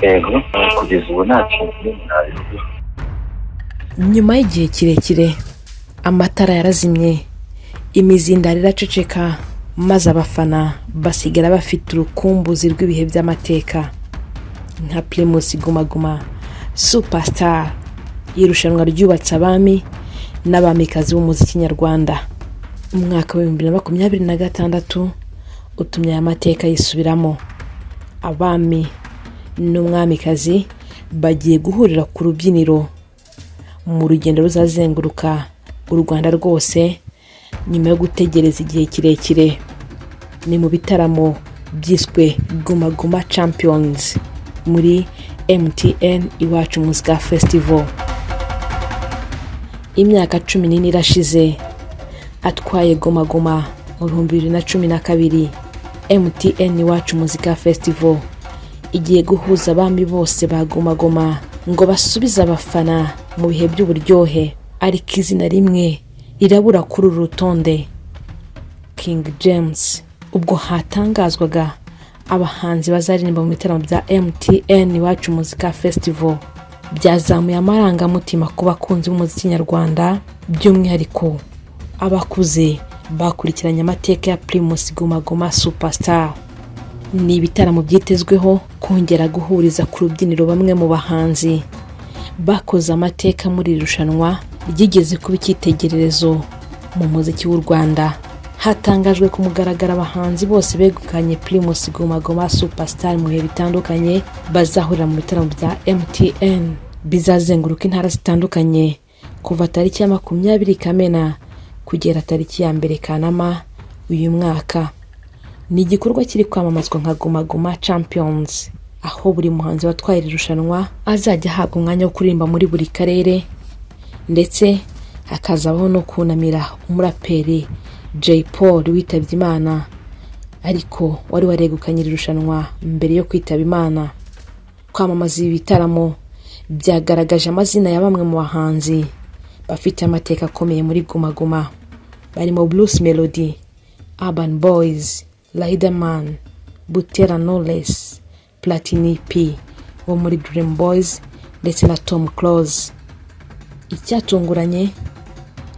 Yego, kugeza ubu nta kintu kinini nabivugaho. Nyuma y'igihe kirekire, amatara yarazimye, imizindaro iraceceka, maze abafana basigara bafite urukumbuzi rw'ibihe by'amateka nka Primus Guma Guma Superstar, irushanwa ryubatse abami n'abamikazi b'umuziki nyarwanda. Umwaka wa 2026 utumye aya mateka yisubiramo. Abami n'umwamikazi bagiye guhurira ku rubyiniro mu rugendo ruzazenguruka u Rwanda rwose nyuma yo gutegereza igihe kirekire. Ni mu bitaramo byiswe Guma Guma Champions muri MTN Iwacu Muzika Festival. Imyaka 14 irashize atwaye Guma Guma mu 2012. MTN Iwacu Muzika Festival igiye guhuza abami bose ba Guma Guma ngo basubize abafana mu bihe by'uburyohe, ariko izina rimwe rirabura kuri uru rutonde: King James. Ubwo hatangazwaga abahanzi bazaririmba mu bitaramo bya MTN Iwacu Muzika Festival, byazamuye amarangamutima ku bakunzi b'umuziki nyarwanda, by'umwihariko abakuze bakurikiranye amateka ya Primus Guma Guma Superstar. Ni ibitaramo byitezweho kongera guhuriza ku rubyiniro bamwe mu bahanzi bakoze amateka muri iri rushanwa ryigeze kuba icyitegererezo mu muziki w'u Rwanda. Hatangajwe ku mugaragaro abahanzi bose begukanye Primus Guma Guma Superstar mu bihe bitandukanye bazahurira mu bitaramo bya MTN bizazenguruka intara zitandukanye kuva tariki ya 20 Kamena kugera tariki ya 1 Kanama uyu mwaka. Ni igikorwa kiri kwamamazwa nka Guma Guma Champions, aho buri muhanzi watwaye iri rushanwa azajya ahabwa umwanya wo kuririmba muri buri karere, ndetse hakazabaho no kunamira umuraperi Jay Polly witabye Imana, ariko wari waregukanye iri rushanwa mbere yo kwitaba Imana. Kwamamaza ibi bitaramo byagaragaje amazina ya bamwe mu bahanzi bafite amateka akomeye muri Guma Guma, barimo Bruce Melody, Urban Boys, Riderman, Butera Knowless, Platini P wo muri Dream Boys ndetse na Tom Close. Icyatunguranye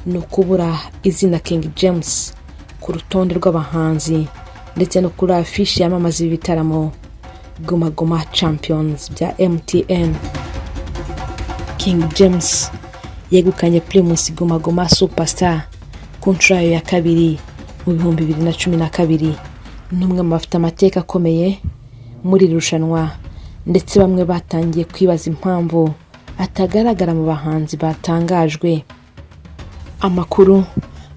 ni ukubura izina King James ku rutonde rw'abahanzi ndetse no kuri afishi yamamaza ibi bitaramo Guma Guma Champions bya MTN. King James yegukanye Primus Guma Guma Superstar ku nshuro yayo ya kabiri mu 2012. Ni umwe mu bafite amateka akomeye muri iri rushanwa, ndetse bamwe batangiye kwibaza impamvu atagaragara mu bahanzi batangajwe. Amakuru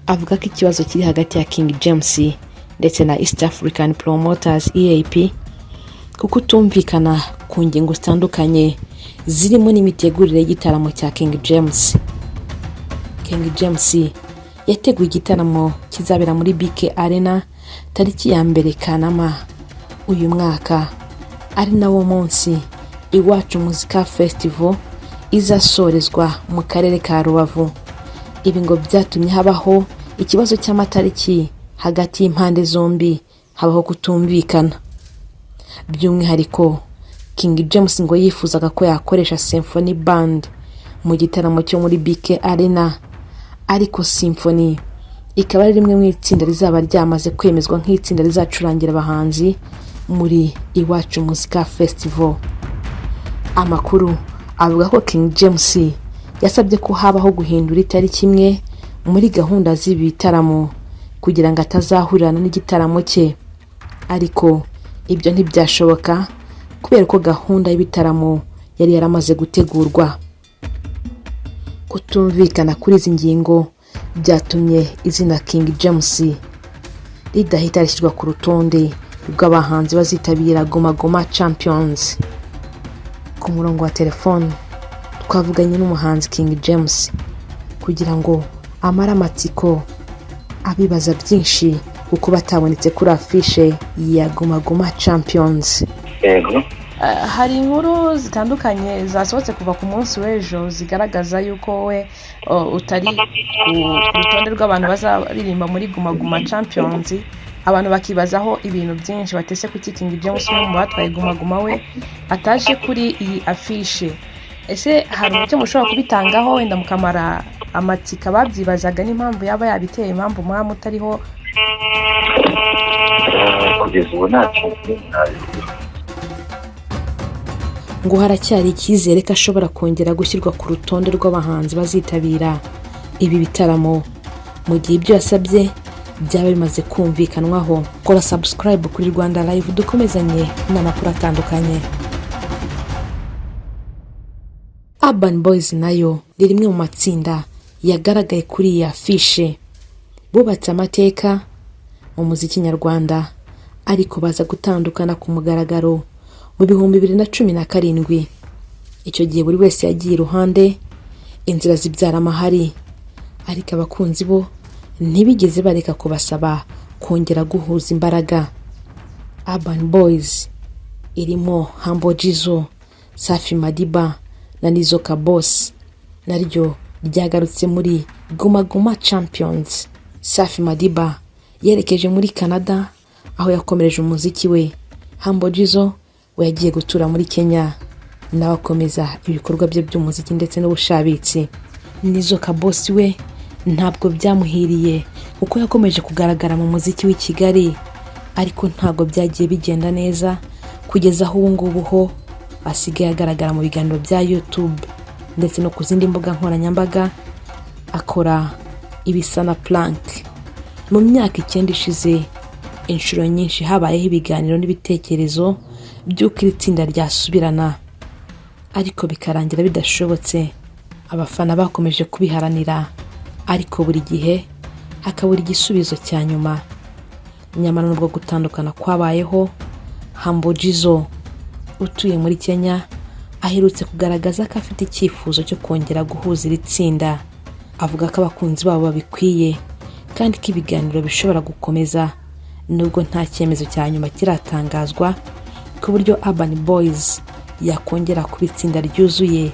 avuga ko ikibazo kiri hagati ya King James ndetse na East African Promoters, EAP, kuko utumvikana ku ngingo zitandukanye zirimo n'imitegurire y'igitaramo cya King James. King James yateguye igitaramo kizabera muri BK Arena tariki ya 1 Kanama uyu mwaka, ari nawo munsi Iwacu Muzika Festival izasorezwa mu karere ka Rubavu. Ibi ngo byatumye habaho ikibazo cy'amatariki hagati y'impande zombi, habaho kutumvikana. By'umwihariko, King James ngo yifuzaga ko yakoresha Symphony Band mu gitaramo cyo muri BK Arena, ariko Symphony ikaba ari rimwe mu itsinda rizaba ryamaze kwemezwa nk'itsinda rizacurangira abahanzi muri Iwacu Muzika Festival. Amakuru avuga ko King James yasabye ko habaho guhindura itariki imwe muri gahunda z'ibi bitaramo kugira ngo atazahurirana n'igitaramo cye, ariko ibyo ntibyashoboka kubera ko gahunda y'ibitaramo yari yaramaze gutegurwa. Kutumvikana kuri izi ngingo byatumye izina King James ridahita rishyirwa ku rutonde rw'abahanzi bazitabira Guma Guma Champions. Ku murongo wa telefone twavuganye n'umuhanzi King James kugira ngo amare amatsiko abibaza byinshi kuko batabonetse kuri afishe ya Guma Guma Champions. Yego. Hari inkuru zitandukanye zasohotse kuva ku munsi w'ejo zigaragaza yuko wowe utari ku rutonde rw'abantu bazaririmba muri Guma Guma Champions. Abantu bakibazaho ibintu byinshi batese kuki King James, umwe mu batwaye Guma Guma, we ataje kuri iyi afishe. Ese hari uburyo mushobora kubitangaho, wenda mukamara amatsiko ababyibazaga n'impamvu yaba yabiteye, impamvu mwaba mutariho? Kugeza ubu nta kintu nabivugaho. Ngo haracyari icyizere ko ashobora kongera gushyirwa ku rutonde rw'abahanzi bazitabira ibi bitaramo mu gihe ibyo yasabye byaba bimaze kumvikanwaho. Kora subscribe kuri Rwanda Live, dukomezanye n'amakuru atandukanye. Urban Boys nayo ni rimwe mu matsinda yagaragaye kuri iyi afishe. Bubatse amateka mu muziki nyarwanda, ariko baza gutandukana ku mugaragaro mu 2017. Icyo gihe buri wese yagiye iruhande, inzira zibyara amahari, ariko abakunzi bo ntibigeze bareka kubasaba kongera guhuza imbaraga. Urban Boys irimo Humble Jizzo, Safi Madiba na Nizzo Kaboss naryo ryagarutse muri Guma Guma Champions. Safi Madiba yerekeje muri Canada aho yakomereje umuziki we. Humble Jizzo we yagiye gutura muri Kenya, nawe akomeza ibikorwa bye by'umuziki ndetse n'ubushabitsi. Nizzo Kaboss we ntabwo byamuhiriye, kuko yakomeje kugaragara mu muziki w'i Kigali, ariko ntabwo byagiye bigenda neza kugeza aho ubu ngubu ho asigaye agaragara mu biganiro bya YouTube ndetse no ku zindi mbuga nkoranyambaga, akora ibisa na prank. Mu myaka 9 ishize, inshuro nyinshi habayeho ibiganiro n'ibitekerezo by'uko iri tsinda ryasubirana, ariko bikarangira bidashobotse. Abafana bakomeje kubiharanira, ariko buri gihe hakabura igisubizo cya nyuma. Nyamara nubwo gutandukana kwabayeho, Humble Jizzo utuye muri Kenya aherutse kugaragaza ko afite icyifuzo cyo kongera guhuza iri tsinda. Avuga ko abakunzi babo babikwiye kandi ko ibiganiro bishobora gukomeza, nubwo nta cyemezo cya nyuma kiratangazwa ku buryo Urban Boys yakongera kuba itsinda ryuzuye.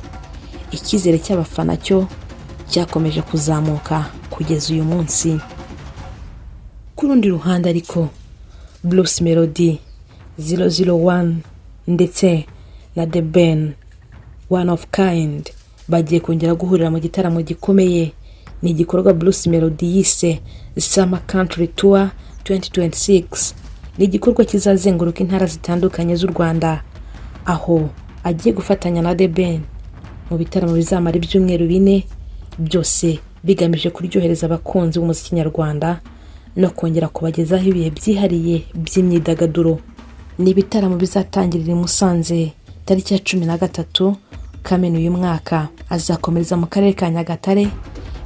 Icyizere cy'abafana cyo cyakomeje kuzamuka kugeza uyu munsi. Ku rundi ruhande ariko, Bruce Melody, 001 ndetse na The Ben, One of Kind, bagiye kongera guhurira mu gitaramo gikomeye. Ni igikorwa Bruce Melody yise Summer Country Tour 2026. Ni igikorwa kizazenguruka intara zitandukanye z'u Rwanda, aho agiye gufatanya na The Ben mu bitaramo bizamara ibyumweru 4 byose, bigamije kuryohereza abakunzi b'umuziki nyarwanda no kongera kubagezaho ibihe byihariye by'imyidagaduro. Ni ibitaramo bizatangirira i Musanze tariki ya 13 Kamena uyu mwaka, azakomereza mu karere ka Nyagatare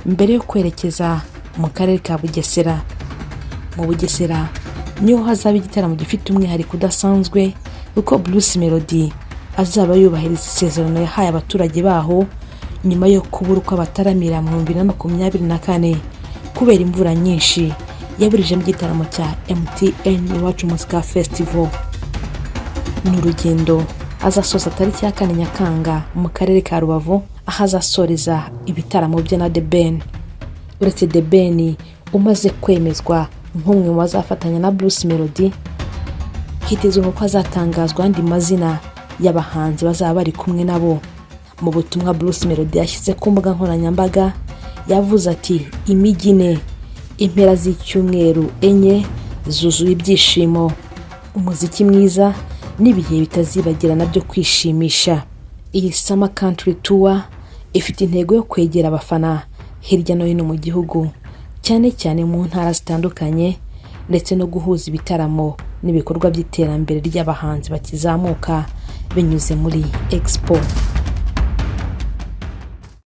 mbere yo kwerekeza mu karere ka Bugesera. Mu Bugesera niho hazaba igitaramo gifite umwihariko udasanzwe, kuko Bruce Melody azaba yubahiriza isezerano yahaye abaturage baho nyuma yo kubura uko abataramira mu 2024 kubera imvura nyinshi yaburijemo igitaramo cya MTN Iwacu Muzika Festival. Ni urugendo azasoza tariki ya 4 Nyakanga mu karere ka Rubavu, aho azasoreza ibitaramo bye na The Ben. Uretse The Ben umaze kwemezwa nk'umwe mu bazafatanya na Bruce Melody, hitezwe ko hazatangazwa andi mazina y'abahanzi bazaba bari kumwe nabo. Mu butumwa Bruce Melody yashyize ku mbuga nkoranyambaga, yavuze ati: "Imijyi ine, impera z'icyumweru enye zuzuye ibyishimo, umuziki mwiza n'ibihe bitazibagirana byo kwishimisha." Iyi Summer Country Tour ifite intego yo kwegera abafana hirya no hino mu gihugu, cyane cyane mu ntara zitandukanye, ndetse no guhuza ibitaramo n'ibikorwa by'iterambere ry'abahanzi bakizamuka binyuze muri Expo.